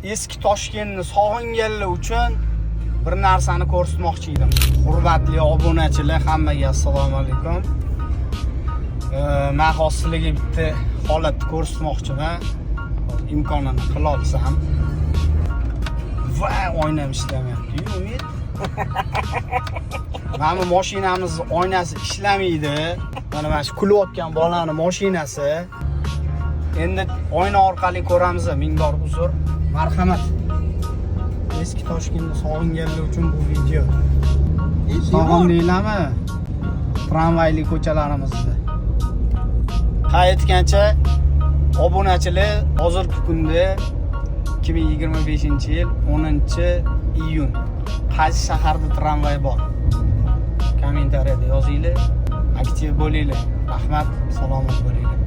Eski Toshkentni sog'inganlar uchun bir narsani ko'rsatmoqchi edim. Hurmatli obunachilar, hammaga assalomu alaykum. Men hozir sizlarga bitta holatni ko'rsatmoqchiman. Hozir imkonini qila olsam. Va oynam ishlamayapti. Umid. Mana bu mashinamiz oynasi ishlamaydi. Mana shu kulayotgan bolani mashinasi. Endi oyna orqali ko'ramiz, ming bor uzr. Marhamat. Eski Toshkentni sog'inganlar uchun bu video. Sog'indinglarmi? Tramvayli ko'chalarimizni. Ha, aytgancha, obunachilar, hozirgi kunda 2025-yil 10-iyun. Qaysi shaharda tramvay bor? Kommentariyada yozinglar. Aktiv bo'linglar. Rahmat, salomat bo'linglar.